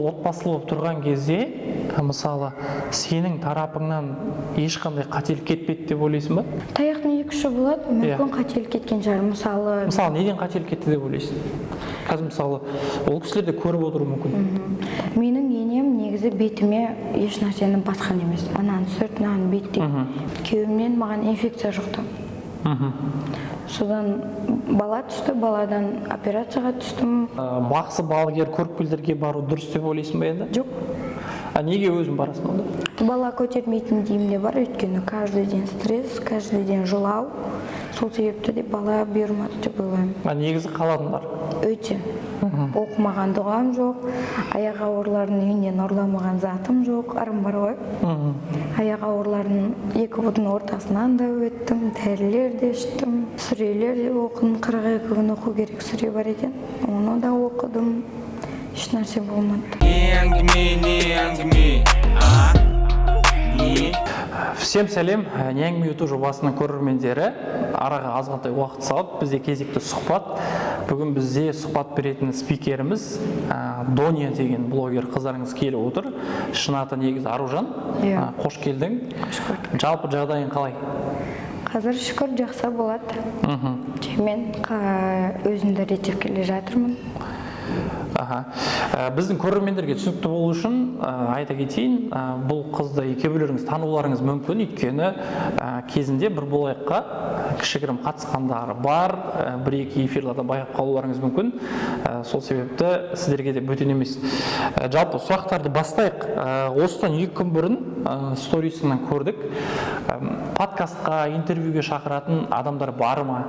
Отбасылы болып тұрған кезде, мысалы, сенің тарапыңнан ешқандай қателік кетпеді деп ойлайсың ба? Таяқтың екі ұшы болады, мүмкін, қателік кеткен шығар, мысалы. Мысалы, неден қателік кетті деп ойлайсың қазір? Мысалы, ол кісілер де көріп отыруы мүмкін. Менің енем негізі бетіме еш нәрсені басқан емес, ананы сүрт, мынаны бүйт деп. Күйеуімнен маған инфекция жұқты. Содан бала түсті, баладан операцияға түстім. Бақсы, балгер, көріпкелдерге бару дұрыс деп ойлайсың ба енді? Жоқ. А неге өзің барасың онда? Бала көтермейтін деймін де бар, өйткені каждый день стресс, каждый день жылау. Сол себепті де бала бұйырмады деп ойлаймын. А негізі қаладыңдар? Өте. Оқымаған дұғам жоқ, аяқ ауырлардың үйінен ұрламаған затым жоқ, ырым бар ғой. Аяқ ауырлардың екі бұтының ортасынан да өттім, дәрілер де іштім, сүрелер де оқыдым. 42 күн оқу керек сүре бар екен, оны да оқыдым, ешнәрсе болмады. Не әңгіме, не әңгіме, а не? Всем сәлем, «Не әңгіме» ютуб жобасының көрермендері! Араға азғантай уақыт салып, бізде кезекті сұхбат. Бүгін бізде сұхбат беретін спикеріміз Дония деген блогер қыздарыңыз келіп отыр. Шын аты негізі Аружан. Иә. Қош келдің. Қош көрдік. Жалпы жағдайың қалай? Қазір, шүкір, жақсы болады. Мен өзімді реттеп келе жатырмын. Аха. Біздің көрермендерге түсінікті болу үшін айта кетейін, бұл қызды кейбіреулеріңіз тануларыңыз мүмкін, өйткені кезінде «Бір болайыққа» кішігірім қатысқандары бар, бір екі эфирлерде байқап қалуларыңыз мүмкін. Сол себепті сіздерге де бөтен емес. Жалпы сұрақтарды бастайық. Осыдан 2 күн бұрын сторисынан көрдік. Подкастқа, интервьюге шақыратын адамдар бар ма?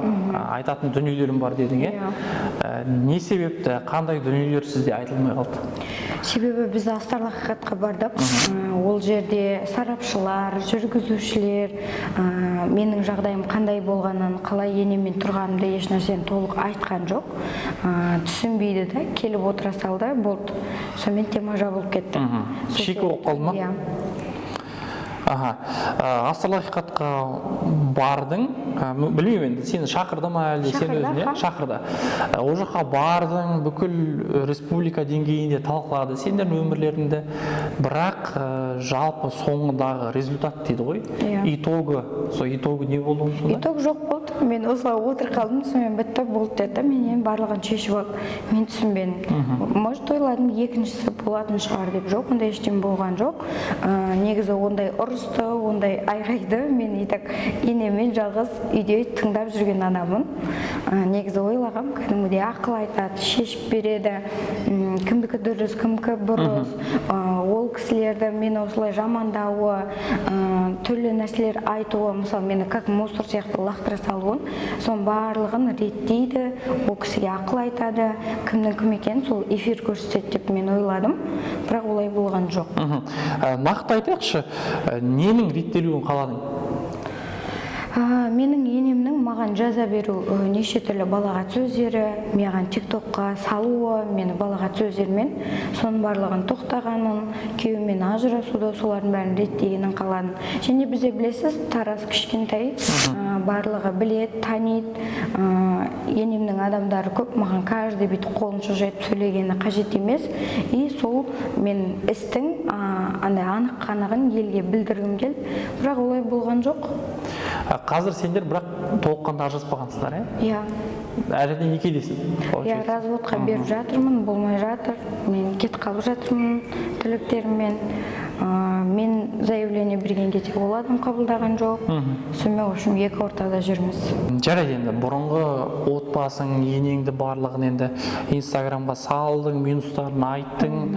Айтатын дүниелерім бар дедің, иә? Иә. Не себепті, қандай дүниелер сізде айтылмай қалды? Себебі біз «Астарлы ақиқатқа» бардық. Ол жерде сарапшылар, жүргізушілер менің жағдайым қандай болғанын, қалай енеммен тұрғанымды, еш нәрсені толық айтқан жоқ. Түсінбейді да, келіп отыра салды, болды, сонымен тема жабылып кетті. Сол Шикі болып қалды ма? Иә. Аха. «Астарлы ақиқатқа» бардың. Білмеймін енді, сені шақырды ма, әлде сен Шақырды, өзің, иә? Аха. Шақырды. Ол жаққа бардың, бүкіл республика деңгейінде талқылады сендердің өмірлеріңді. Бірақ жалпы соңындағы результат дейді ғой. Иә. Итогы, сол итогы не болды оның сонда? Итог жоқ болды. Мен осылай отырып қалдым, сонымен бітті, болды деді да, менен барлығын шешіп алды. Мен түсінбедім. Может, ойладым, екіншісі болатын шығар деп. Жоқ, ондай ештеңе болған жоқ. Негізі ондай ұрысты, ондай айғайды мен и так енеммен жалғыз үйде тыңдап жүрген адаммын. Негізі ойлағам, кәдімгідей ақыл айтады, шешіп береді, кімдікі дұрыс, кімдікі бұрыс. Ол кісілерді мені осылай жамандауы, түрлі нәрселер айтуы, мысалы, мені как мусор сияқты лақтыра салуын, соның барлығын реттейді, ол кісіге ақыл айтады, кімнің кім екенін сол эфир көрсетеді деп мен ойладым, бірақ олай болған жоқ. Нақты айтайықшы, ненің реттелуін қаладың? Менің енемнің маған жаза беру, неше түрлі балағат сөздері, маған тиктокқа салуы, мені балағат сөздермен, соның барлығын тоқтағанын, күйеуіммен ажырасуды, солардың бәрін реттегенін қаладым. Және бізде, білесіз, Тараз кішкентай, барлығы біледі, таниды. Енемнің адамдары көп, маған каждый бүйтіп қолын шошайтып сөйлегені қажет емес. И сол мен істің андай анық қанығын елге білдіргім келді, бірақ олай болған жоқ. Қазір сендер бірақ толыққанды ажыраспағансыңдар, иә? Иә. Әлі де некедесің, Иә. получается. Разводқа беріп жатырмын, болмай жатыр. Мен кетіп қалып жатырмын тірліктеріммен. Мен заявление берген кезде ол адам қабылдаған жоқ. Сонымен, в общем, екі ортада жүрміз. Жарайды, енді бұрынғы отбасың, енеңді барлығын енді инстаграмға салдың, минустарын айттың.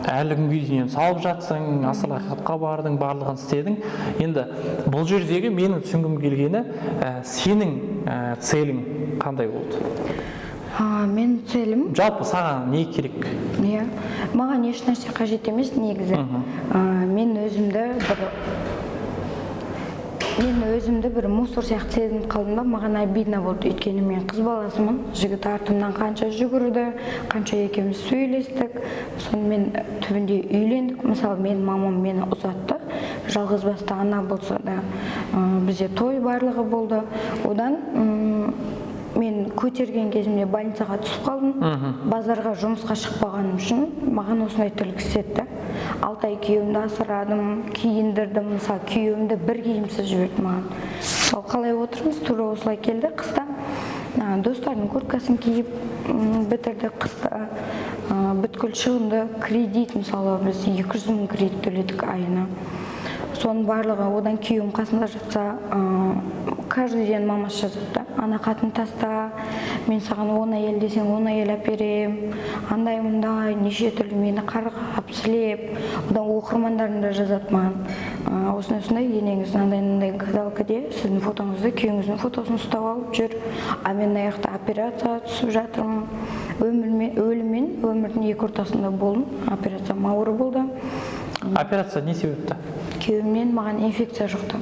Әлі күнге дейін енді салып жатсың, «Астарлы ақиқатқа» бардың, барлығын істедің. Енді бұл жердегі менің түсінгім келгені, сенің целің қандай болды? Мен целім Жалпы саған не керек? Иә, маған еш нәрсе қажет емес негізі. Мен өзімді бір мусор сияқты сезініп қалдым да, маған обидно болды, өйткені мен қыз баласымын, жігіт артымнан қанша жүгірді, қанша екеуміз сөйлестік, сонымен түбінде үйлендік. Мысалы, менің мамам мені ұзатты, жалғыз басты ана болса да. Бізде той барлығы болды. Одан Мен көтерген кезімде больницаға түсіп қалдым. Базарға жұмысқа шықпағаным үшін маған осындай тірлік істеді. 6 ай күйеуімді асырадым, киіндірдім. Мысалы, күйеуімді бір киімсіз жіберді маған. Мысалы, қалай отырмыз, тура осылай келді қыста. Достарының курткасын киіп бітірді қыста. Бүткіл шығынды кредит, мысалы, біз 200 мың кредит төледік айына. Соның барлығы, одан күйеуім қасында жатса, каждый день мамасы жазады да: ана қатын таста, мен саған 10 әйел десең 10 әйел әперем, андай мындай неше түрлі мені қарғап сілеп. Одан оқырмандарым да жазады маған: осындай осындай енеңіз мынандай мынандай гадалкаде сіздің фотоңызды, күйеуіңіздің фотосын ұстап алып жүр. А мен мына жақта операцияға түсіп жатырмын, өлім мен өмірдің екі ортасында болдым. Операциям ауыр болды. Операция не себепті? Күйеуімнен маған инфекция жұқты.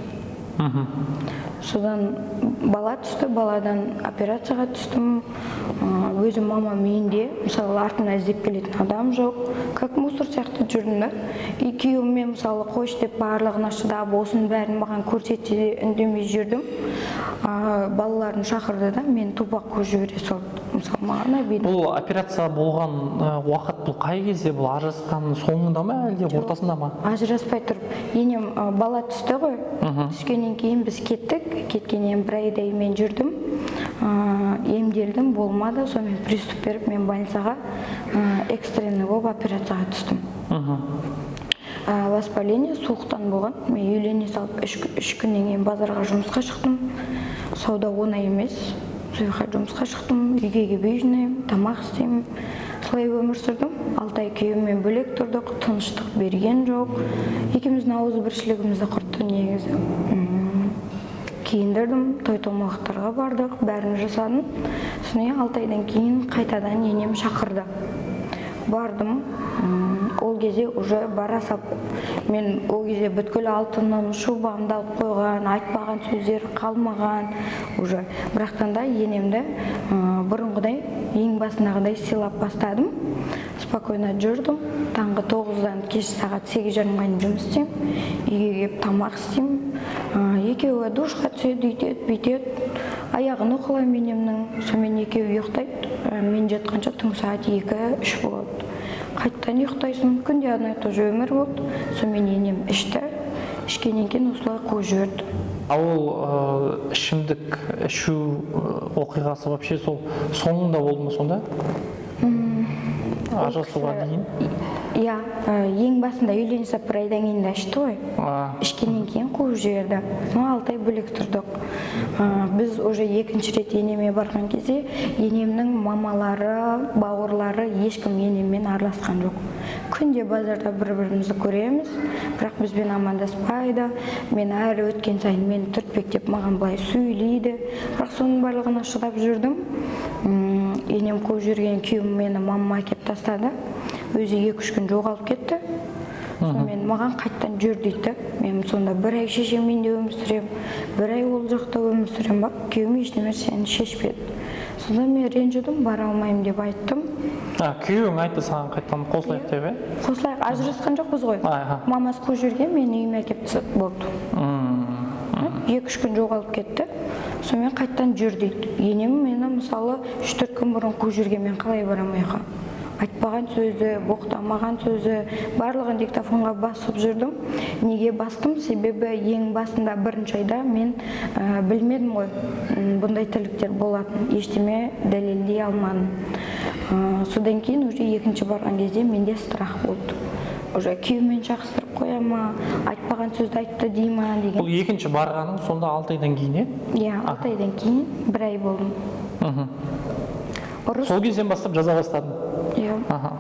Содан бала түсті, баладан операцияға түстім. Өзім мамам үйінде, мысалы, артымнан іздеп келетін адам жоқ, как мусор сияқты жүрдім да. И күйеуіммен, мысалы, қойшы деп барлығына шыдап, осының бәрін маған көрсетсе де үндемей жүрдім. Балаларын шақырды да, мені тупо қуып жібере салды. Мысалы, маған обидно. Бұл операция болған уақыт бұл қай кезде? Бұл ажырасқан соңында ма, әлде ортасында ма? Ажыраспай тұрып енем, бала түсті ғой, түскеннен кейін біз кеттік. Кеткеннен бір айдай мен жүрдім, емделдім, болмады. Сонымен приступ беріп, мен больницаға экстренный болып операцияға түстім. Воспаление суықтан болған. Мен үйлене салып үш күннен кейін базарға жұмысқа шықтым. Сауда оңай емес. Сол жаққа жұмысқа шықтым, үйге келіп үй жинаймын, тамақ істеймін, солай өмір сүрдім. 6 ай күйеуіммен бөлек тұрдық, тыныштық берген жоқ, екеуміздің ауызбіршілігімізді құртты негізі. Киіндірдім, той томалақтарға бардық, бәрін жасадым. Содан кейін 6 айдан кейін қайтадан енем шақырды, бардым. Ол кезде уже бара сап мен ол кезде бүткіл алтыным, шубамды алып қойған, айтпаған сөздері қалмаған уже. Бірақтан да енемді бұрынғыдай, ең басындағыдай сыйлап бастадым, спокойно жүрдім. Таңғы 9-дан кеш сағат 8:30-ға дейін жұмыс істеймін, үйге келіп тамақ істеймін. Екеуі душқа түседі, үйтеді, бүйтеді, аяғын уқалаймын енемнің. Сонымен екеуі ұйықтайды. Мен жатқанша түнгі сағат 2-3 болады, қайтадан ұйықтайсың. Күнде одно и то же өмір болды. Сонымен енем ішті, ішкеннен кейін осылай қуып жіберді. А ол ішімдік ішу оқиғасы вообще сол соңында болды ма сонда, ажырасуға дейін? Иә, ең басында үйлене салып бір айдан кейін де ішті ғой. Ішкеннен кейін қуып жіберді. Ну, 6 ай бөлек тұрдық. Біз уже екінші рет енеме барған кезде енемнің мамалары, бауырлары, ешкім енеммен араласқан жоқ. Күнде базарда бір бірімізді көреміз, бірақ бізбен амандаспайды. Мен әр өткен сайын мені түртпектеп, маған былай сөйлейді, бірақ соның барлығына шыдап жүрдім. Енем қуып жіберген, күйеуім мені мамама әкеліп тастады, өзі 2-3 күн жоғалып кетті. Сонымен маған қайтадан жүр дейді да. Мен сонда бір ай шешеммен де өмір сүремін, бір ай ол жақта өмір сүремін ба? Күйеуім ешнәрсені шешпеді. Сонда мен ренжідім, бара алмаймын деп айттым. А, күйеуің айтты саған қайтадан қосылайық деп, иә? Қосылайық, ажырасқан жоқпыз ғой. Мамасы қуып жіберген, мені үйіме әкеліп тастады, болды. 2-3 күн жоғалып кетті. Сонымен қайтадан жүр дейді. Енем мені, мысалы, 3-4 күн бұрын қуып жіберген, мен қалай барамын ол жаққа? Айтпаған сөзі, боқтамаған сөзі, барлығын диктофонға басып жүрдім. Неге бастым? Себебі ең басында, бірінші айда мен білмедім ғой бұндай тірліктер болатын, ештеме дәлелдей алмадым. Содан кейін уже екінші барған кезде менде страх болды уже: күйеуіммен шағыстырып қоя ма, айтпаған сөзді айтты дей ма деген. Бұл екінші барғаның сонда 6 айдан кейін, иә? Иә, 6 айдан кейін бір ай болдым. Ұрыс. Сол кезден бастап жаза бастадың? Иә. Аха.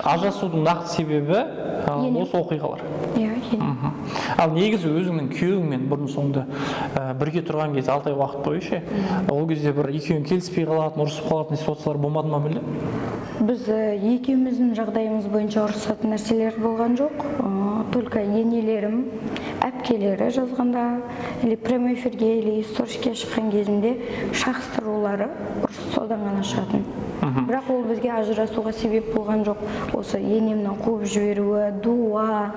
Ажырасудың нақты себебі Енем. осы оқиғалар? Иә, енем. Ал негізі өзіңнің күйеуіңмен бұрын соңды бірге тұрған кезде, 6 ай уақыт бойы ше, ол кезде бір екеуің келіспей қалатын, ұрысып қалатын ситуациялар болмады ма мүлде? Біз екеуміздің жағдайымыз бойынша ұрысатын нәрселер болған жоқ. Только енелерім, әпкелері жазғанда или прямой эфирге, или сториске шыққан кезінде шағыстырулары, ұрыс содан ғана шығатын. Бірақ ол бізге ажырасуға себеп болған жоқ. Осы енемнің қуып жіберуі, дуа,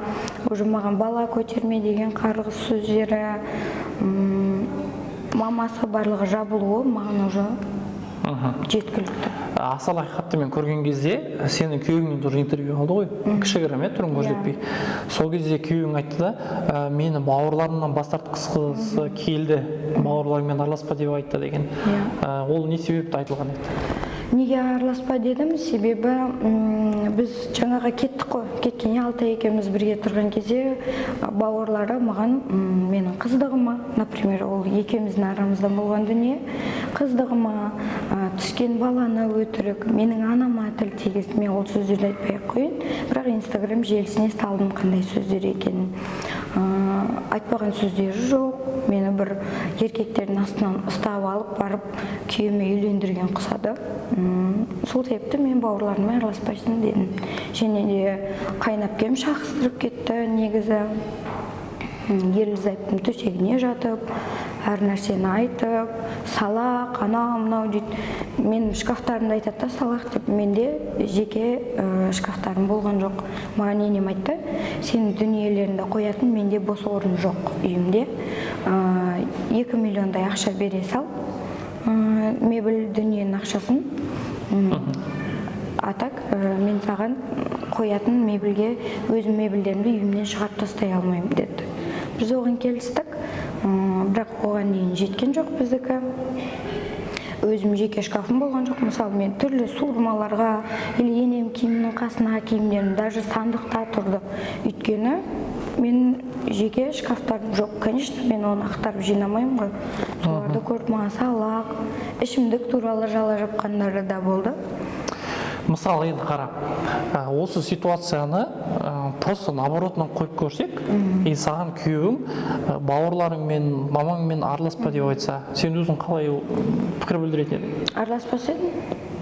уже маған бала көтерме деген қарғыс сөздері. Мамасы, барлығы жабылуы маған уже жеткілікті. Асал Ақиқатты мен көрген кезде, сенің күйеуіңнен тоже интервью алды ғой, кішігірім, иә, түрін көрсетпей. Сол кезде күйеуің айтты да, мені бауырларымнан бас тартқысы келді, бауырларыңмен араласпа деп айтты деген. Ол не себепті айтылған еді? Неге араласпа дедім? Себебі біз жаңағы кеттік қой, кеткеннен 6 ай екеуміз бірге тұрған кезде бауырлары маған, менің қыздығыма, например, ол екеуміздің арамызда болған дүние, қыздығыма, түскен баланы өтірік менің анама тіл тигізді. Мен ол сөздерді айтпай ақ қояйын, бірақ Инстаграм желісіне салдым қандай сөздер екенін. Айтпаған сөздері жоқ. Мені бір еркектердің астынан ұстап алып барып, күйеуіме үйлендірген құсады. Сол себепті мен бауырларыммен араласпайсың дедім. Және де қайынәпкем шағыстырып кетті негізі. Ерлі зайыптың төсегіне жатып, әр нәрсені айтып, салақ, анау мынау дейді. Менің шкафтарымды айтады да, салақ деп. Менде жеке шкафтарым болған жоқ. Маған енем айтты: «Сенің дүниелеріңді қоятын менде бос орын жоқ үйімде. 2 миллиондай ақша бере сал, мебель дүниенің ақшасын. А так мен саған қоятын мебельге, өзім мебельдерімді үйімнен шығарып тастай алмаймын», — деді. Біз оған келістік. Бірақ оған дейін жеткен жоқ біздікі. Өзім жеке шкафым болған жоқ. Мысалы, мен түрлі суырмаларға или енем киімінің қасына киімдерім даже сандықта тұрды, өйткені мен жеке шкафтарым жоқ. Конечно, мен оны ақтарып жинамаймын ғой. Соларды көріп, маған салақ, ішімдік туралы жала жапқандары да болды. Мысалы, енді қара, осы ситуацияны просто наоборотынан қойып көрсек, и саған күйеуің бауырларыңмен, мамаңмен араласпа деп айтса, сен өзің қалай пікір білдіретін едің? Араласпас едім,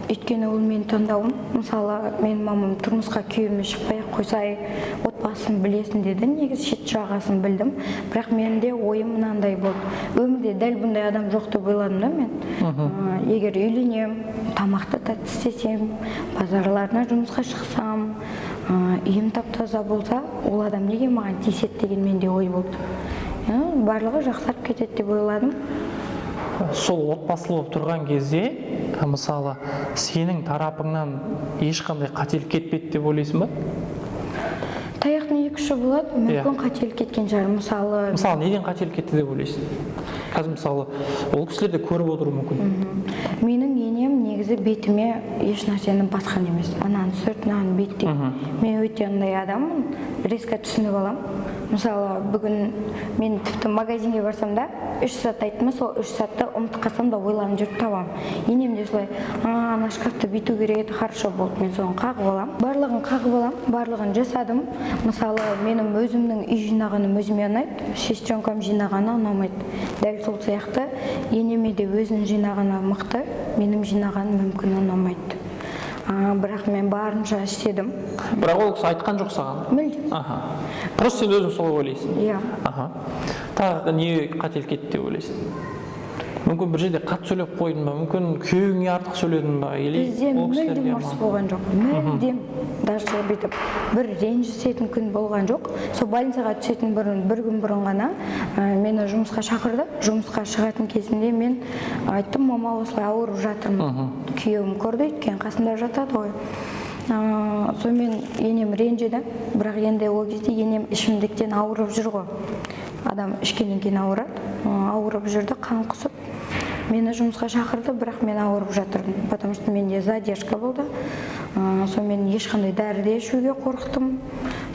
өйткені ол менің таңдауым. Мысалы, менің мамам тұрмысқа күйеуіме шықпай ақ қойсай, отбасын білесің деді. Негізі шет жағасын білдім, бірақ менің де ойым мынандай болды: өмірде дәл бұндай адам жоқ деп ойладым да мен. Егер үйленем, тамақты тәтті істесем, базарларына жұмысқа шықсам, үйім тап таза болса, ол адам неге маған тиіседі деген менде ой болды. Барлығы жақсарып кетеді деп ойладым. Сол отбасылы болып тұрған кезде, мысалы, сенің тарапыңнан ешқандай қателік кетпеді деп ойлайсың ба? Таяқтың екі ұшы болады. Мүмкін, қателік кеткен шығар, мысалы. Мысалы, неден қателік кетті деп ойлайсың қазір? Мысалы, ол кісілер де көріп отыруы мүмкін. Менің енем негізі бетіме еш нәрсені басқан емес, ананы сүрт, мынаны бүйт деп. Мен өте андай адаммын, резко түсініп аламын. Мысалы, бүгін мен тіпті магазинге барсам да, үш зат айтты ма, сол үш затты ұмытып қалсам да, ойланып жүріп табамын. Енем де солай: «А, ана шкафты бүйту керек еді, хорошо болды». Мен соны қағып аламын, барлығын қағып аламын, барлығын жасадым. Мысалы, менің өзімнің үй жинағаным өзіме ұнайды, сестренкам жинағаны ұнамайды. Дәл сол сияқты енеме де өзінің жинағаны мықты, менің жинағаным мүмкін ұнамайды. Бірақ мен барынша істедім. Бірақ ол кісі айтқан жоқ саған? Мүлдем. Аха, просто сен өзің солай ойлайсың? Иә. Аха, тағы не қателік кетті деп ойлайсың? Мүмкін, бір жерде қатты сөйлеп қойдың ба, мүмкін, күйеуіңе артық сөйледің ба, или Бізде ол мүлдем кісілерге ұрыс ма? болған жоқ, мүлдем. Даже бүйтіп бір ренжісетін күн болған жоқ. Сол больницаға түсетін бұрын, бір күн бұрын ғана мені жұмысқа шақырды. Жұмысқа шығатын кезімде мен айттым: «Мама, осылай ауырып жатырмын». Күйеуім көрді, өйткені қасында жатады ғой. Сонымен енем ренжіді, бірақ енді ол кезде енем ішімдіктен ауырып жүр ғой, адам ішкеннен кейін ауырады. Ауырып жүрді, қан құсып. Мені жұмысқа шақырды, бірақ мен ауырып жатырдым, потому что менде задержка болды. Сонымен ешқандай дәрі де ішуге қорықтым.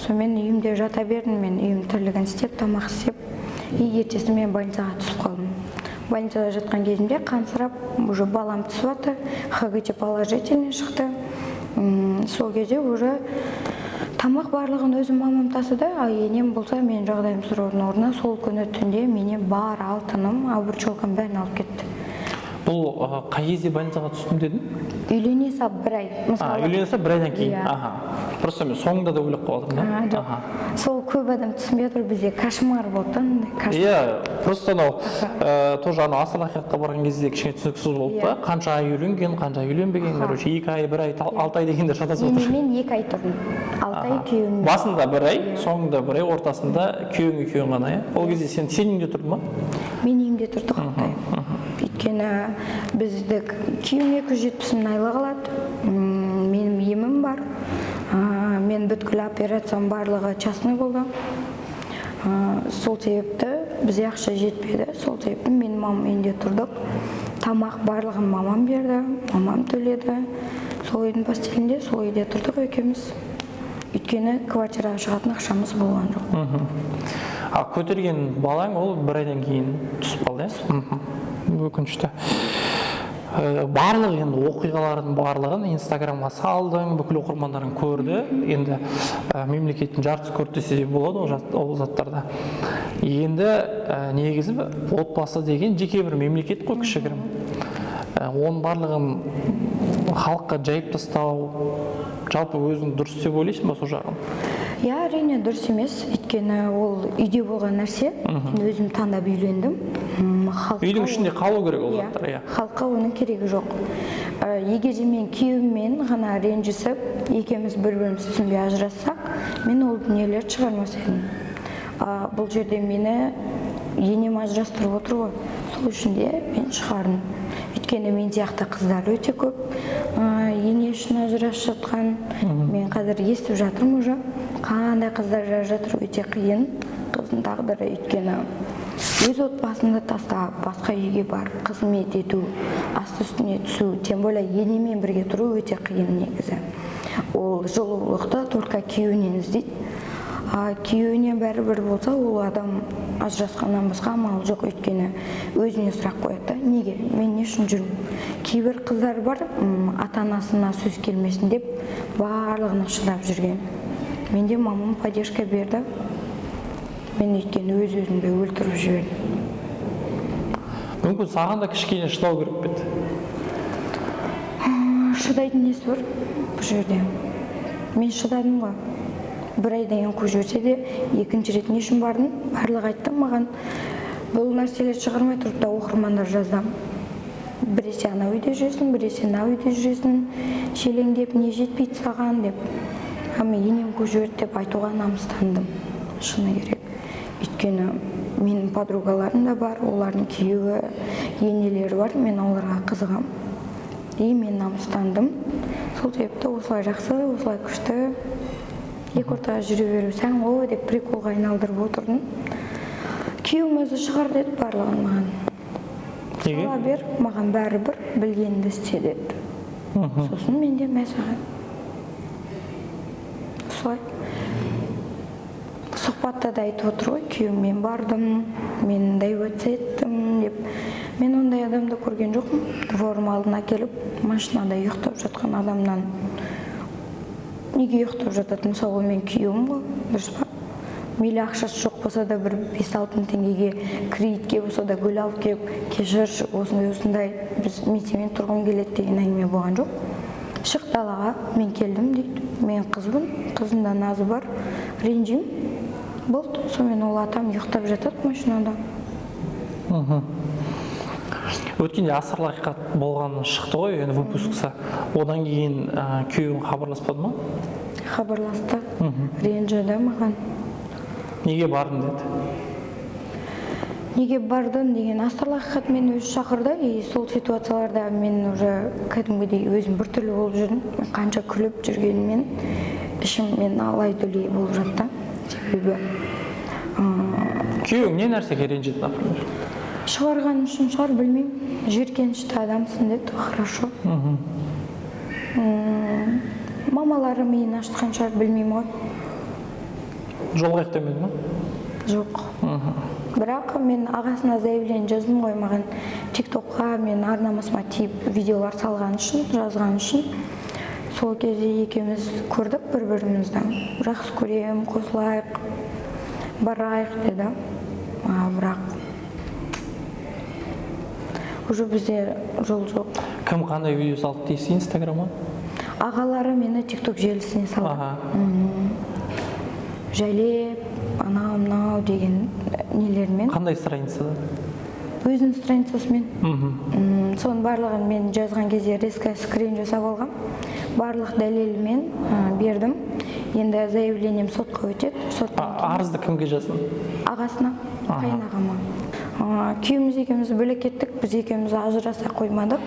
Сонымен үйімде жата бердім мен, үйім тірлігін істеп, тамақ істеп, и ертесіне мен больницаға түсіп қалдым. Больницада жатқан кезімде қансырап, уже балам түсіп жатыр, ХГЧ положительный шықты. Сол кезде уже тамақ барлығын өзім мамам тасыды, ал енем болса, менің жағдайымды сұраудың орнына, сол күні түнде менен бар алтыным, обручалкам, бәрін алып кетті. Бұл қай кезде больницаға түстім дедің? Үйлене сап бір ай, А, мысалы. үйлене салып бір айдан кейін? Иә. Аха, бір Просто мен соңында да ойлап қалып жатырмын да. А, жоқ, сол көп адам түсінбей отыр, бізде кошмар болды да андай кошмар. Иә, просто анау тоже анау асыл ақиқатқа барған кезде кішкене түсініксіз болды да, қанша ай үйленген, қанша ай үйленбеген, короче, 2 ай, 1 ай, 6 ай дегендер шатасып отыр. Енемен 2 ай тұрдым, 6 ай күйеуіммен. Басында 1 ай, соңында 1 ай, ортасында күйеуің екеуің ғана, иә? Ол кезде сен үйіңде тұрдың ба? Мен үйімде тұрдық 6 ай, өйткені бізді күйеуім 270 000 айлық алады. Менің емім бар. Мен бүткіл операциям барлығы частный болды. Сол себепті бізде ақша жетпеді, сол себепті менің мамам үйінде тұрдық. Тамақ барлығын мамам берді, мамам төледі. Сол үйдің постелінде, сол үйде тұрдық екеуміз, өйткені квартираға шығатын ақшамыз болған жоқ. Ал көтерген балаң ол 1 айдан кейін түсіп қалды, иә? Өкінішті. Барлық енді оқиғалардың барлығын Инстаграмға салдың, бүкіл оқырмандарың көрді. Енді мемлекеттің жартысы көрді десе де болады ол, ол заттарды. Енді негізі отбасы деген жеке бір мемлекет қой, кішігірім. Оның барлығын халыққа жайып тастау жалпы өзің дұрыс деп ойлайсың ба сол жағын? Иә, әрине, дұрыс емес, өйткені ол үйде болған нәрсе. Мен өзім таңдап үйлендім. Халыққа Үйдің ішінде қалу керек ол Иә, заттар, иә. халыққа оның керегі жоқ. Егер де мен күйеуіммен ғана ренжісіп, екеуміз бір бірімізді түсінбей ажырассақ, мен ол дүниелерді шығармас едім. А, бұл жерде мені енем ажырастырып отыр ғой, сол үшін де мен шығардым, өйткені мен сияқты қыздар өте көп ене үшін ажырасып жатқан. Мен қазір естіп жатырмын уже, қандай қыздар жазып жатыр. Өте қиын қыздың тағдыры, өйткені өз отбасыңды тастап, басқа үйге барып қызмет ету, асты үстіне түсу, тем более енемен бірге тұру өте қиын негізі. Ол жылулықты только күйеуінен іздейді, а күйеуіне бәрібір болса, ол адам ажырасқаннан басқа амалы жоқ, өйткені өзіне сұрақ қояды да: неге мен, не үшін жүрмін? Кейбір қыздар бар, ата анасына сөз келмесін деп барлығына шыдап жүрген. Менде мамам поддержка берді. Мен өйткені өз өзімді өлтіріп жібердім. Мүмкін, саған да кішкене шыдау керек пе еді? Шыдайтын несі бар бұл жерде? Мен шыдадым ғой. 1 айдан кейін қуып жіберсе де, екінші рет не үшін бардың? Барлығы айтты маған. Бұл нәрселерді шығармай тұрып та оқырмандар жазды: біресе анау үйде жүресің, біресе мынау үйде жүресің, шелеңдеп, не жетпейді саған деп. А мен енем қуып жіберді деп айтуға намыстандым, шыны керек, өйткені менің подругаларым да бар, олардың күйеуі, енелері бар, мен оларға қызығамын и мен намыстандым. Сол себепті осылай жақсы, осылай күшті екі ортаға жүре беру сән ғой деп приколға айналдырып отырдым. Күйеуім өзі шығар деді барлығын маған. Неге? Сала бер, маған бәрібір, білгеніңді істе деді. Сосын мен де мә саған. Осылай сұхбатта да айтып отыр ғой күйеуім: мен бардым, мен мындай еттім деп. Мен ондай адамды көрген жоқпын. Дворым алдына келіп, машинада ұйықтап жатқан адамнан неге ұйықтап жатады? Мысалы, ол менің күйеуім ғой, дұрыс па? Мейлі, ақшасы жоқ болса да, бір 5-6 мың теңгеге кредитке болса да гүл алып келіп, кешірші, осындай осындай, біз, мен сенімен тұрғым келеді деген әңгіме болған жоқ. Шық далаға, мен келдім дейді. Мен қызбын, қыздың да назы бар, ренжимін, болды. Сонымен ол атам ұйықтап жатады машинада. Өткенде астарлы ақиқат болғаны шықты ғой енді, выпускса. Одан кейін күйеуің хабарласпады ма? Хабарласты, ренжіді маған. Неге бардың деді? Неге бардың деген. Астарлы ақиқат мені өзі шақырды. И сол ситуацияларда мен уже кәдімгідей өзім біртүрлі болып жүрдім. Мен қанша күліп жүргеніммен, ішім мен алай дүлей болып жатты, себебі Күйеуің не нәрсеге ренжіді, например? Шығарған үшін шығар, білмеймін. Жиіркенішті адамсың деді. Хорошо. Мамалары миын ашытқан шығар, білмеймін ғой. Жолығайық демеді ма? Жоқ, бірақ мен ағасына заявление жаздым ғой, маған Тик Токқа мен арнамасыма тиіп, видеолар салған үшін, жазған үшін. Сол кезде екеуміз көрдік бір бірімізді. Жақсы көремін, қосылайық, барайық деді. А, бірақ уже бізде жол жоқ. Кім қандай видео салды дейсіз Инстаграмға? Ағалары мені ТикТок желісіне салды. Жайлеп анау мынау деген нелермен. Қандай страницада? Өзінің страницасымен. Соның барлығын мен жазған кезде резко скрин жасап алғам, барлық дәлелімен бердім. Енді заявлением сотқа өтеді, соттан. Арызды кімге жаздың? Ағасына, қайынағама. Күйеуіміз екеуміз бөлек кеттік, біз екеуміз ажыраса қоймадық.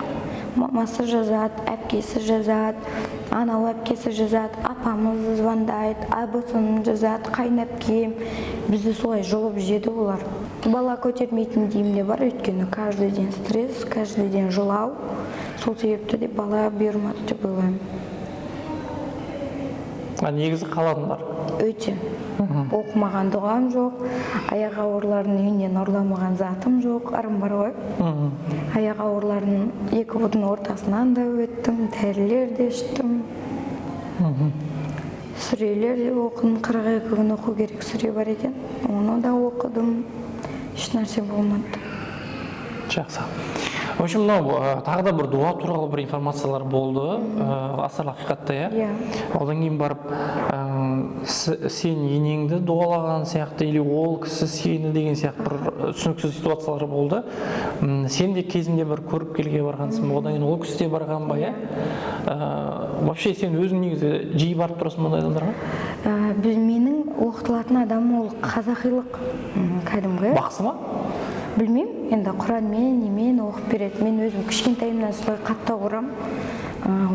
Мамасы жазады, әпкесі жазады, анау әпкесі жазады, апамыз звондайды, абысыным жазады, қайынәпкем. Бізді солай жұлып жеді олар. Бала көтермейтін деймін де бар, өйткені каждый день стресс, каждый день жылау. Сол себепті де бала бұйырмады деп ойлаймын. А негізі қаладыңдар? Өте. Оқымаған дұғам жоқ, аяқ ауырлардың үйінен ұрламаған затым жоқ, ырым бар ғой. Аяқ ауырлардың екі бұтының ортасынан да өттім, дәрілер де іштім, сүрелер де оқыдым. 42 күн оқу керек сүре бар екен, оны да оқыдым, ешнәрсе болмады. Жақсы. В общем, мынау тағы да бір дуа туралы бір информациялар болды, астарлы ақиқатта, иә? Иә. Одан кейін барып сен енеңді дуалаған сияқты или ол кісі сені деген сияқты бір түсініксіз ситуациялар болды. Сен де кезінде бір көріпкелге барғансың ба, одан кейін ол кісі де барған ба, иә? Вообще сен өзің негізі жиі барып тұрасың ба ондай адамдарға? Менің оқытылатын адамым ол қазақилық, кәдімгі. Бақсы ма? Білмеймін, енді құранмен немен оқып береді. Мен өзім кішкентайымнан солай қатты құрамын.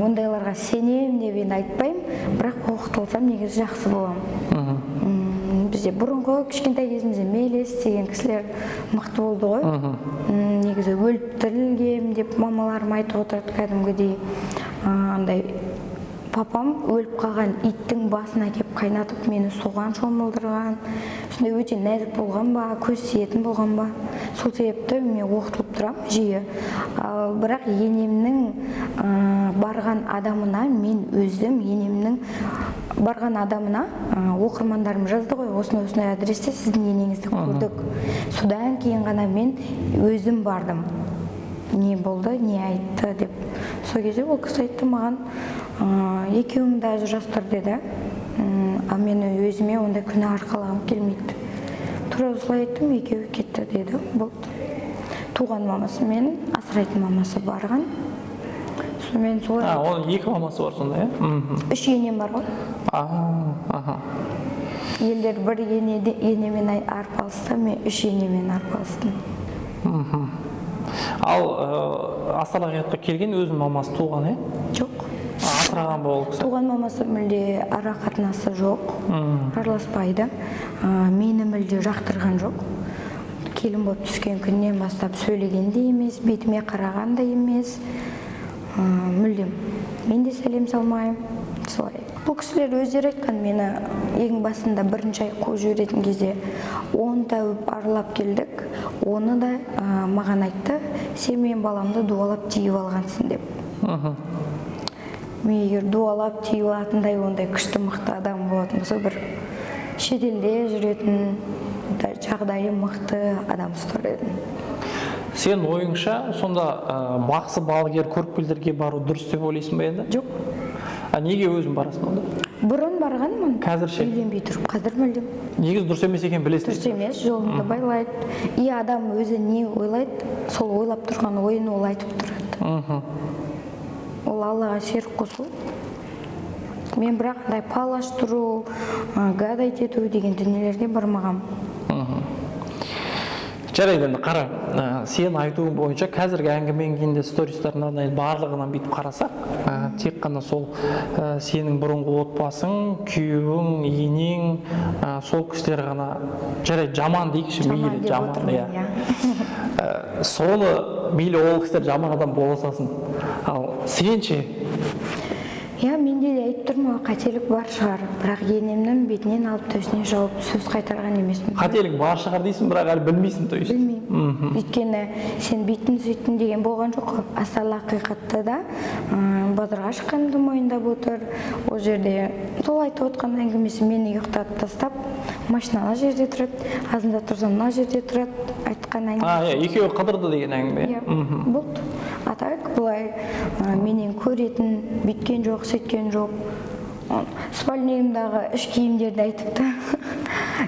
Ондайларға сенемін деп енді айтпаймын, бірақ оқытылсам негізі жақсы боламын. Бізде бұрынғы кішкентай кезімізде Мелес деген кісілер мықты болды ғой. Негізі өліп тірілгем деп мамаларым айтып отырады кәдімгідей. Андай папам өліп қалған иттің басын әкеп қайнатып мені соған шомылдырған. Сондай өте нәзік болған ба, көз тиетін болған ба, сол себепті мен оқытылып тұрамын жиі. Ал бірақ енемнің барған адамына, мен өзім енемнің барған адамына, оқырмандарым жазды ғой, осындай осындай адресте сіздің енеңізді көрдік. Содан кейін ғана мен өзім бардым, не болды, не айтты деп. Сол кезде ол кісі айтты маған, екеуіңді ажырастыр деді. А мен өзіме ондай күнә арқалағым келмейді. Тура осылай айттым, екеуі кетті деді. Болды. Туған мамасы мен асырайтын мамасы барған. Сонымен солай. Оның екі мамасы бар сонда, иә? Үш енем бар ғой. Елдер бір енемен арпалысса, мен үш енемен арпалыстым. Ал астарлы ақиқатқа келген өзінің мамасы туған, иә? Жоқ. Асыраған ба ол кісі? Туған мамасы мүлде ара қатынасы жоқ, араласпайды. Мені мүлде жақтырған жоқ. Келін болып түскен күннен бастап сөйлеген де емес, бетіме қараған да емес. Мүлдем. Мен де сәлем салмаймын. Солай. Бұл кісілер өздері айтқан, мені ең басында бірінші ай қуып жіберетін кезде 10 тәуіп аралап келдік. Оны да маған айтты, сен менің баламды дуалап тиіп алғансың деп. Мен егер дуалап тиіп алатындай ондай күшті мықты адам болатын болса, бір шетелде жүретін жағдайы мықты адам ұстар едім. Сен ойыңша сонда бақсы балгер көріпкелдерге бару дұрыс деп ойлайсың ба енді? Жоқ. А неге өзің барасың онда? Бұрын барғанмын. Қазір ше? Үйленбей тұрып, қазір мүлдем. Негізі дұрыс емес екенін білесің. Дұрыс емес, жолыңды байлайды. И адам өзі не ойлайды, сол ойлап тұрған ойын ол айтып тұрады. Ол Аллаға серік қосу. Мен бірақ андай пал аштыру, гадать ету деген дүниелерге бармағанмын. Жарайды, енді қара, сен айтуың бойынша қазіргі әңгімең кейінде стористарынан енді барлығынан бүйтіп қарасақ, тек қана сол, сенің бұрынғы отбасың, күйеуің, енең, сол кісілер ғана, жарайды, жаман дейікші, Жаман мейлі, деп жаман, отырмын, иә. иә. Соны мейлі ол кісілер жаман адам бола салсын. Ал сен ше? Иә, менде де айтып тұрмын ғой, қателік бар шығар, бірақ енемнің бетінен алып төсіне жауып сөз қайтарған емеспін. Қателік бар шығар дейсің, бірақ әлі білмейсің, то есть. Білмеймін. Өйткені сен бүйттің, сөйттің деген болған жоқ қой. Астарлы ақиқатта да базарға шыққанымды мойындап отыр. Ол жерде сол айтып отқан әңгімесі, мені ұйықтатып тастап, машина ана жерде тұрады, азында тұрсам мына жерде тұрады, айтқан әңгіме. Иә, екеуі қыдырды деген әңгіме. Иә, болды. А так былай, Менен көретін, бүйткен жоқ, сөйткен жоқ. Спальныйымдағы іш киімдерді айтыпты.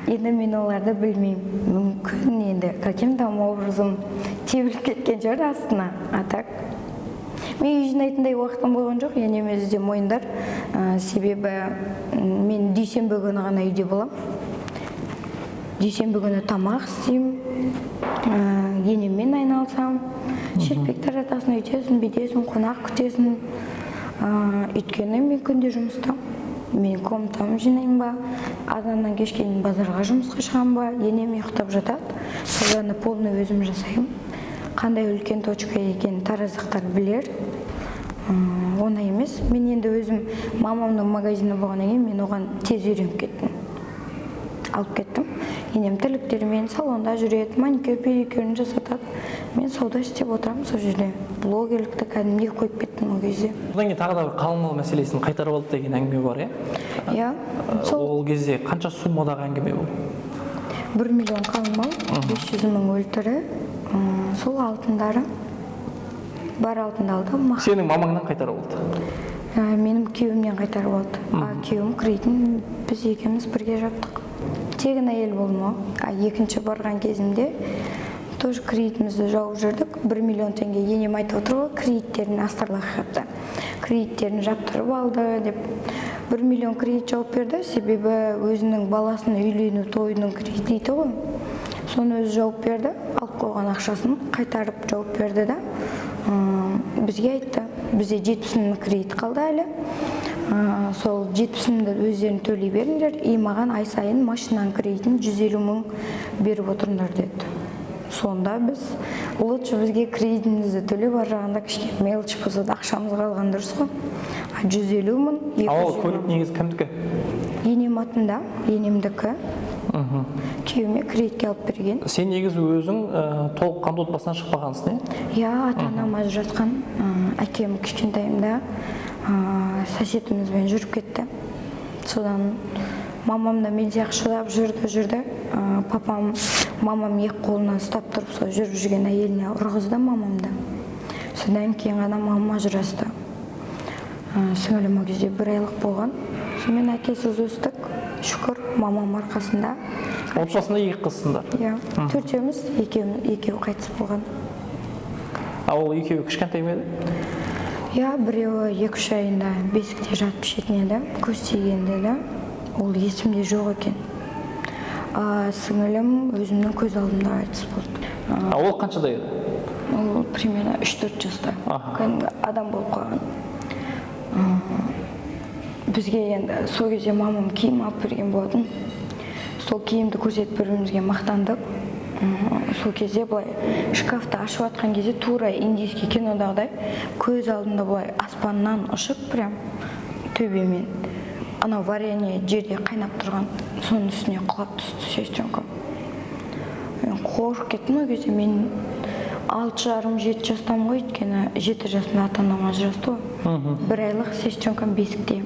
Енді мен оларды білмеймін. Мүмкін енді каким-то образом тебіліп кеткен шығар астына. А так мен үй жинайтындай уақытым болған жоқ, енем өзі де мойындар. Себебі мен дүйсенбі күні ғана үйде боламын. Дүйсенбі күні тамақ істеймін, енеммен айналысамын, шелпек таратасың, өйтесің, бүйтесің, қонақ күтесің. Өйткені мен күнде жұмыстамын. Мен комнатамды жинаймын ба, азаннан кешке дейін базарға жұмысқа шығамын ба, енем ұйықтап жатады, содан полный өзім жасаймын. Қандай үлкен точка екенін тараздықтар білер. Оңай емес. Мен енді өзім мамамның магазині болғаннан кейін мен оған тез үйреніп кеттім. Алып кеттім. Енем тірліктермен салонда жүреді, маникюр, педикюрін жасатады. Мен сауда істеп отырамын сол жерде. Блогерлікті кәдімгідей қойып кеттім ол кезде. Одан кейін тағы да бір қалың мал мәселесін қайтарып алды деген әңгіме бар, иә? Иә. Сол Ол кезде қанша суммадағы әңгіме бұл? 1 миллион қалың мал, 500 мың өлтірі, сол алтындары. Бар алтынды алды. Сенің мамаңнан қайтарып алды? Менің күйеуімнен қайтарып алды. Күйеуім кредитін біз екеуміз бірге жаптық. Тегін әйел болдым ғой. Екінші барған кезімде тоже кредитімізді жауып жүрдік. 1 миллион теңге енем айтып отыр ғой, кредиттерін астарлы ақиқатта. Кредиттерін жаптырып алды деп. 1 миллион кредит жауып берді, себебі өзінің баласының үйлену тойының кредиті ғой. Соны өзі жауып берді, алып қойған ақшасын қайтарып жауып берді да. Бізге айтты, бізде 70 мың кредит қалды әлі. Сол 70 мыңды өздерің төлей беріңдер, и маған ай сайын машинаның кредитін 150 мың беріп отырыңдар деді. Сонда біз лучше бізге кредитімізді төлеп, ар жағында кішкене мелочь болса да ақшамыз қалған дұрыс қой. А 150 мың, екі Ал ол жүз көлік мың. негізі кімдікі? Енем атында, енемдікі. Күйеуіме кредитке алып берген. Сен негізі өзің толыққанды отбасынан шықпағансың, иә? Иә, ата-анам ажырасқан. Әкем кішкентайымда соседімізбен жүріп кетті. Содан мамам да мен сияқты шыдап жүрді, жүрді. Папам, мамам екі қолынан ұстап тұрып, сол жүріп жүрген әйеліне ұрғызды мамамды. Содан кейін ғана мамам ажырасты. Сіңілім ол кезде 1 айлық болған. Сонымен әкесіз өстік. Шүкір, мамам арқасында. Отбасында екі қызсыңдар? Иә, төртеуміз, екеуі қайтыс болған. А ол екеуі кішкентай ма еді? Иә, біреуі 2-3 айында бесікте жатып ішетін еді, көз тигенде де, ол есімде жоқ екен. Сіңілім өзімнің көз алдымда қайтыс болды. А ол қаншада еді? Ол примерно үш-төрт жаста. Кәдімгі адам болып қалған. Бізге енді сол кезде мамам киім алып берген болатын. Сол киімді көрсетіп бір-бірімізге мақтандық. Сол кезде былай шкафты ашып жатқан кезде тура индийский кинодағыдай көз алдымда былай аспаннан ұшып прям төбемен анау варенье жерде қайнап тұрған, соның үстіне құлап түсті сестренкам. Мен қорқып кеттім ол кезде. Мен алты жарым, жеті жастамын ғой, өйткені 7 жасымда ата-анам ажырасты ғой. 1 айлық сестренкам бесікте.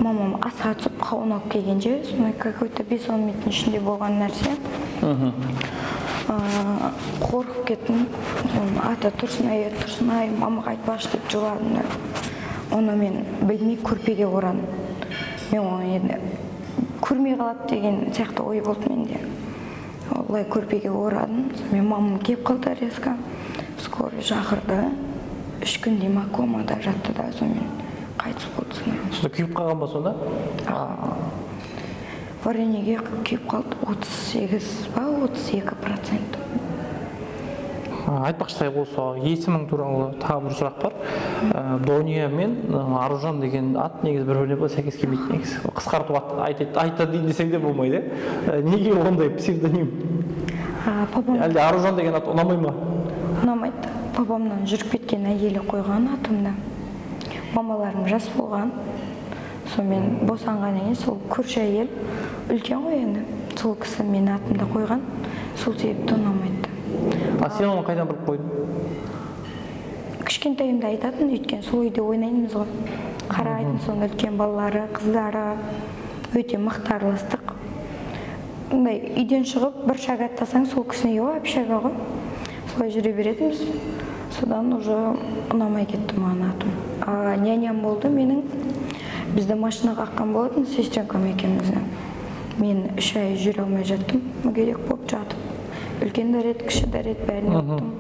Мамам асыға түсіп қауын алып келгенше, сондай какой-то бес-он минуттың ішінде болған нәрсе. Қорқып кеттім. Соны ата тұрсын, ай, тұрсын, ай, мамаға айтпашы деп жыладым да. Оны мен білмей көрпеге орадым. Мен оны енді көрмей қалады деген сияқты ой болды менде. Олай көрпеге орадым. Сонымен мамам келіп қалды резко. Скорый шақырды. 3 күндей ма комада жатты да, сонымен қайтыс болды сонымен. Сонда күйіп қалған ба сонда? Вареньеге күйіп қалды, отыз сегіз ба, отыз екі процент. Айтпақшы, осы есімің туралы тағы бір сұрақ бар. Дония мен Аружан деген ат негізі бір-біріне былай сәйкес келмейді негізі. Қысқартып ат айта дейін десең де болмайды, иә? Неге ондай псевдоним? Папам Әлде Аружан деген ат ұнамай ма? Ұнамайды. Папамнан жүріп кеткен әйелі қойған атымды. Мамаларым жас болған. Сонымен босанғаннан кейін сол көрші әйел үлкен ғой енді. Сол кісі менің атымды қойған. Сол себепті ұнамайды. А сен оны қайдан біліп қойдың? Кішкентайымда айтатын, өйткені сол үйде ойнаймыз ғой. Қарайтын соның үлкен балалары, қыздары, өте мықты араластық. Мындай үйден шығып бір шаг аттасаң сол кісінің үйі ғой, общага ғой. Солай жүре беретінбіз. Содан уже ұнамай кетті маған атым. А няням болды менің, бізді машина қаққан болатын, сестренкам екеумізді. Мен 3 ай жүре алмай жаттым, мүгедек болып жатып. Үлкен дәрет, кіші дәрет, бәріне өттім.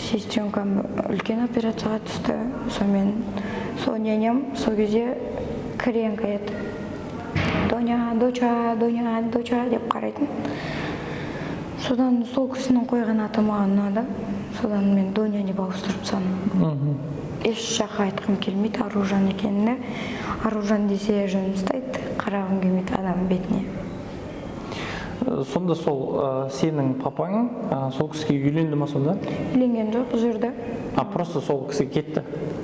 Сестренкам үлкен операцияға түсті. Сонымен сол няням сол кезде кореянка еді. «Доня, доча, Доня, доча» деп қарайтын. Содан сол кісінің қойған аты маған ұнады. Содан мен Доня деп ауыстырып тастадым. Еш жаққа айтқым келмейді Аружан екенін. Аружан десе, жыным ұстайды, қарағым келмейді адам бетіне. Сонда сол сенің папаң сол кісіге үйленді ма сонда? Үйленген жоқ, жүрді. А, просто сол кісіге кетті?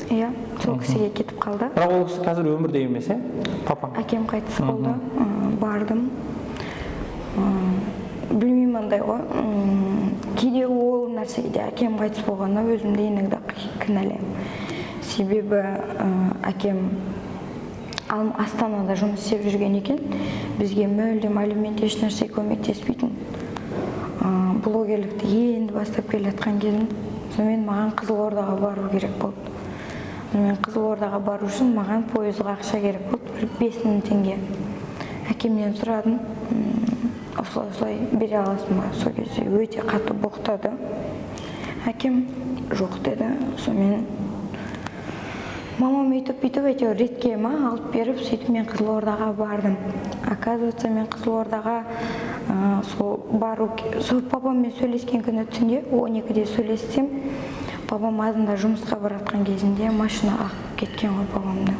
Иә, сол кісіге кетіп қалды. Бірақ ол кісі қазір өмірде емес, иә, папаң? Әкем қайтыс болды. Бардым. Білмеймін, андай ғой, кейде ол нәрсеге де, әкем қайтыс болғанына өзімді иногда кінәлаймын. Себебі әкем Астанада жұмыс істеп жүрген екен, бізге мүлдем алимент, еш нәрсе көмектеспейтін. Блогерлікті енді бастап келе жатқан кезім. Сонымен маған Қызылордаға бару керек болды. Сонымен Қызылордаға бару үшін маған пойызға ақша керек болды, бір 5000 теңге. Әкемнен сұрадым: «Осылай, осылай, бере аласың ба?» Сол кезде өте қатты боқтады әкем, «жоқ» деді. Сонымен мамам өйтіп бүйтіп әйтеуір ретке ма алып беріп, сөйтіп мен Қызылордаға бардым. Оказывается, мен Қызылордаға сол бару, сол папаммен сөйлескен күні түнде 12-де сөйлессем, папам азанда жұмысқа бара жатқан кезінде машина қағып кеткен ғой папамды.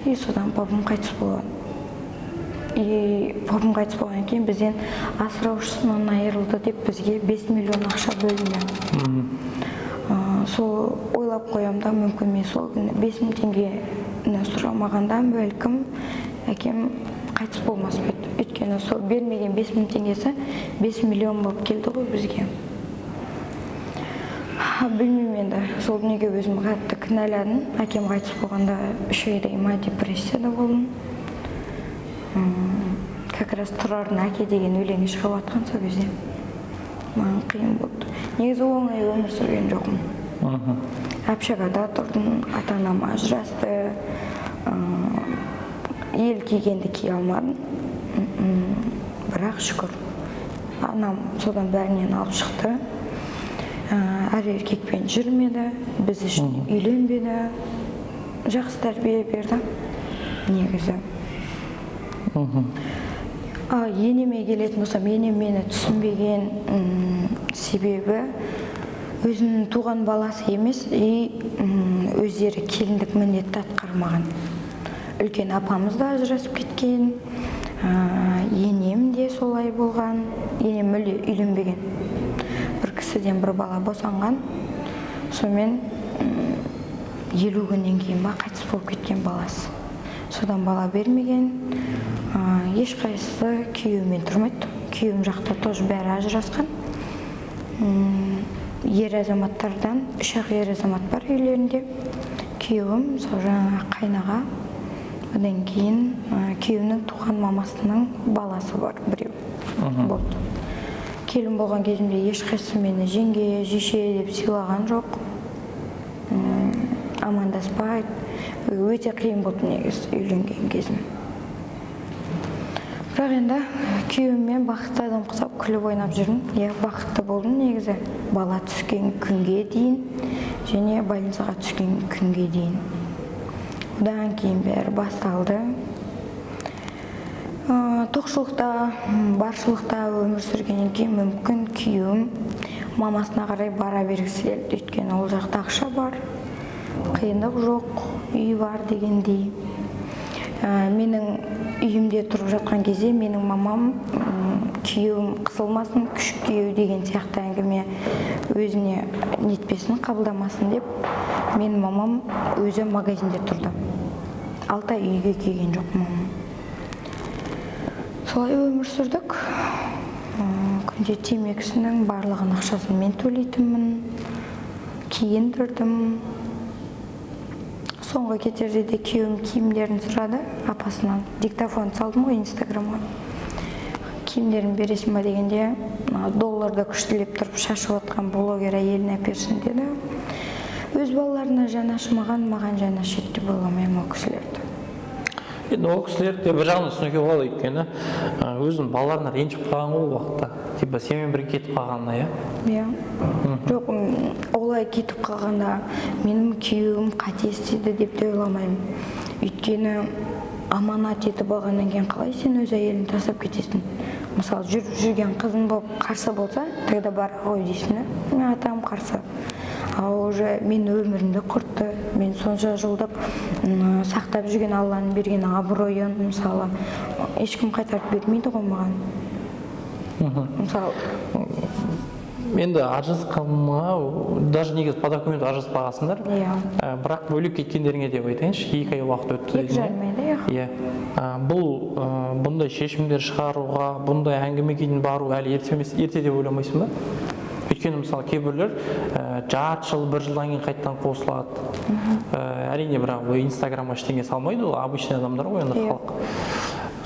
И содан папам қайтыс болған. И папам қайтыс болғаннан кейін бізден асыраушысынан айырылды деп бізге 5 миллион ақша бөлінді. Сол ойлап қоямын да, мүмкін, мен сол күні 5000 теңгені сұрамағанда, бәлкім, әкем қайтыс болмас па еді. Өйткені сол бермеген 5000 теңгесі 5 миллион болып келді ғой бізге. Білмеймін енді, сол дүниеге өзім қатты кінәладым. Әкем қайтыс болғанда 3 айдай ма депрессияда болдым. Как раз Тұрардың «Әке» деген өлеңі шығып жатқан сол кезде маған қиын болды. Негізі оңай өмір сүрген жоқпын. Общагада тұрдым, ата анам ажырасты. Ел кигенді кие алмадым. Бірақ шүкір, анам содан бәрінен алып шықты. Әр еркекпен жүрмеді, біз үшін үйленбеді, жақсы тәрбие берді негізі. А енеме келетін болсам, енем мені түсінбеген. Себебі өзінің туған баласы емес и өздері келіндік міндетті атқармаған. Үлкен апамыз да ажырасып кеткен, енем де солай болған. Енем мүлде үйленбеген, бір кісіден бір бала босанған, сонымен 50 күннен кейін ба қайтыс болып кеткен баласы. Содан бала бермеген. Ешқайсысы күйеуімен тұрмайды, күйеуім жақта тоже бәрі ажырасқан. Ер азаматтардан үш ақ ер азамат бар үйлерінде: күйеуім, сол жаңағы қайнаға, одан кейін күйеуімнің туған мамасының баласы бар біреу, болды. Келін болған кезімде ешқайсысы мені жеңге, жише деп сыйлаған жоқ, амандаспайды. Өте қиын болды негізі үйленген кезім. Бірақ енді күйеуіммен бақытты адам құсап күліп ойнап жүрмін. Иә, бақытты болдым негізі бала түскен күнге дейін және больницаға түскен күнге дейін. Одан кейін бәрі басталды. Тоқшылықта, баршылықта өмір сүргеннен кейін, мүмкін, күйеуім мамасына қарай бара бергісі келді, өйткені ол жақта ақша бар, қиындық жоқ, үй бар дегендей. Менің үйімде тұрып жатқан кезде менің мамам күйеуім қысылмасын, күшік күйеу деген сияқты әңгіме өзіне нетпесін, қабылдамасын деп, менің мамам өзі магазинде тұрды. 6 ай үйге келген жоқ мамам. Солай өмір сүрдік. Күнде темекісінің барлығын ақшасын мен төлейтінмін, киіндірдім. Соңғы кетерде де күйеуім киімдерін сұрады апасынан. Диктофон салдым ғой Инстаграмға. Киімдерін сұрады, апасынан. Киімдерін бересің ба дегенде, «Мына долларды күштілеп тұрып шашып отқан блогер әйелін әперсін», – деді. Өз балаларына жаны ашымаған, маған жаны ашиды деп ойламаймын ол кісілерді. Енді ол кісілерді де бір жағынан түсінуге болады, өйткені өзінің балаларына ренжіп қалған ғой ол уақытта, типа сенімен бірге кетіп қалғанына, иә? Иә, жоқ, олай кетіп қалғанда менің күйеуім қате істеді деп те ойламаймын. Өйткені аманат етіп алғаннан кейін қалай сен өз әйеліңді тастап кетесің? Мысалы, жүріп жүрген қызың болып қарсы болса, тогда бар ғой дейсің да, мен атам қарсы. А уже мен өмірімді құртты, мен сонша жылдық сақтап жүрген Алланың берген абыройын, мысалы, ешкім қайтарып бермейді ғой маған, мысалы. Енді ажырасқанға, даже негізі по документу ажыраспағансыңдар. Иә. Бірақ бөлек кеткендеріңе деп айтайыншы, 2 ай уақыт өтті Екі дедің, иә? жарым айда, иә. Иә. Бұл бұндай шешімдер шығаруға, бұндай әңгімеге дейін бару әлі ерте емес, ерте деп ойламайсың ба? Өйткені, мысалы, кейбіреулер жарты жыл, бір жылдан кейін қайтадан қосылады. Әрине, бірақ ол Инстаграмға ештеңе салмайды, ол обычный адамдар ғой енді, халық.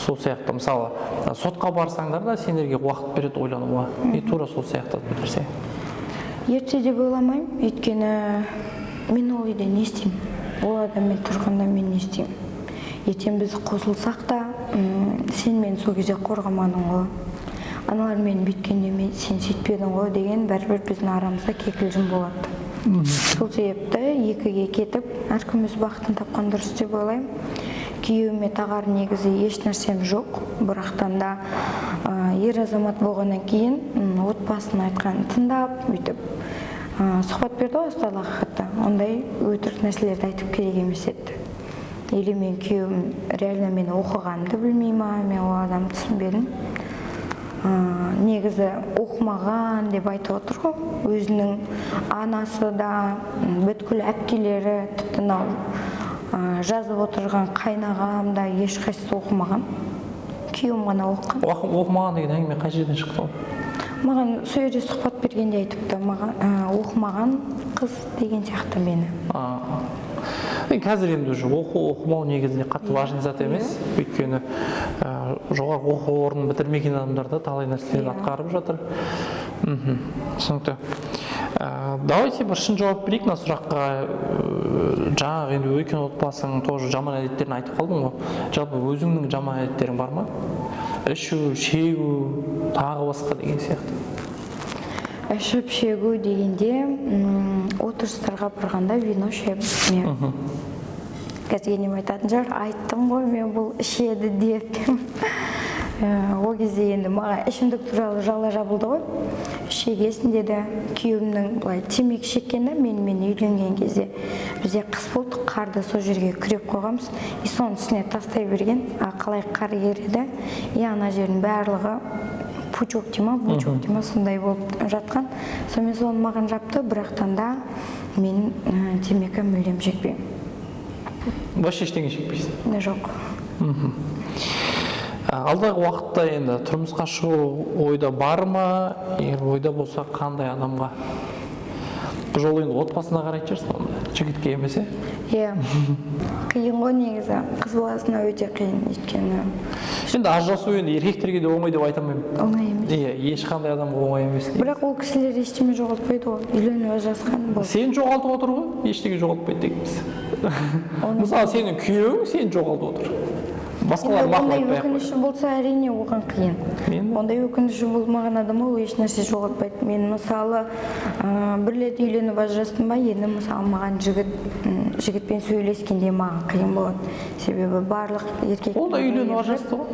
Сол сияқты, мысалы, сотқа барсаңдар да, сендерге уақыт береді ойлануға, и тура сол сияқты нәрсе. Ерте деп ойламаймын, өйткені мен ол үйде не істеймін? Ол адаммен тұрғанда мен не істеймін? Ертең біз қосылсақ та, сен мені сол кезде қорғамадың ғой, аналар мені бүйткенде мен, сен сөйтпедің ғой деген, бәрібір біздің арамызда кикілжің болады. Сол себепті екіге кетіп, әркім өз бақытын тапқан дұрыс деп ойлаймын. Күйеуіме тағар негізі еш нәрсем жоқ, бірақтан да ер азамат болғаннан кейін отбасын айтқанын тыңдап, бүйтіп сұхбат берді ғой Астарлы ақиқатта, ондай өтірік нәрселерді айтып керек емес еді. Или мен күйеуім реально мен оқығанымды білмей ма, мен ол адамды түсінбедім. Негізі оқымаған деп айтып отыр ғой. Өзінің анасы да, бүткіл әпкелері, тіпті мынау жазып отырған қайнағам да, ешқайсысы оқымаған, күйеуім ғана оқыған. Оқымаған деген әңгіме қай жерден шықты ол? Маған сол жерде сұхбат бергенде айтыпты маған, оқымаған қыз деген сияқты мені. Енді қазір енді уже оқу, оқымау негізінде қатты важный зат емес, өйткені жоғарғы оқу орнын бітірмеген адамдар да талай нәрселерді атқарып жатыр. Түсінікті. Давайте бір шын жауап берейік мына сұраққа. Жаңағы енді өйткені отбасың тоже жаман әдеттерін айтып қалдың ғой. Жалпы өзіңнің жаман әдеттерің бар ма? Ішу, шегу, тағы басқа деген сияқты. Ішіп шегу дегенде, отырыстарға барғанда вино ішемін мен. Қазір енем айтатын шығар, айттым ғой мен, бұл ішеді деп. Ол кезде енді маған ішімдік туралы жала жабылды ғой, шегесің деді. Күйеуімнің былай темекі шеккен да. Менімен үйленген кезде бізде қыс болды, қарды сол жерге күреп қойғанбыз, и соның үстіне тастай берген. А қалай қар еріді, и ана жердің барлығы пучок дей ма, бучок дей ма, сондай болып жатқан. Сонымен соны маған жапты. Бірақтан да мен темекі мүлдем шекпеймін. Вообще ештеңе шекпейсің? Жоқ. Алдағы уақытта енді тұрмысқа шығу ойда бар ма? Егер ойда болса, қандай адамға? Бұл жолы енді отбасына қарайтын шығарсың онда, жігітке емес, иә? Иә, қиын ғой негізі, қыз баласына өте қиын, өйткені Енді ажырасу енді еркектерге де оңай деп айта алмаймын. Оңай емес. Иә, ешқандай адамға оңай емес. Бірақ ол кісілер ештеме жоғалтпайды ғой, үйленіп ажырасқан болды. Сені жоғалтып отыр ғой, ештеңе жоғалтпайды дегенбіз. Мысалы, сенің күйеуің сені жоғалтып отыр, басқалар Енді мақұл, ондай айтпай ақ қой. өкініші болса, әрине, оған қиын. Ондай өкініші болмаған адам, ол еш нәрсе жоғалтпайды. Мен, мысалы, бір рет үйленіп ажырастым ба, енді, мысалы, маған жігіт жігітпен сөйлескенде маған қиын болады, себебі барлық еркек Ол да үйленіп ажырасты ғой.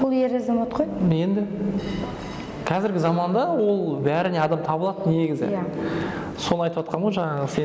Ол ер азамат қой. Енді қазіргі заманда ол бәріне адам табылады негізі. Иә. Соны айтып жатқанмын ғой жаңағы сен.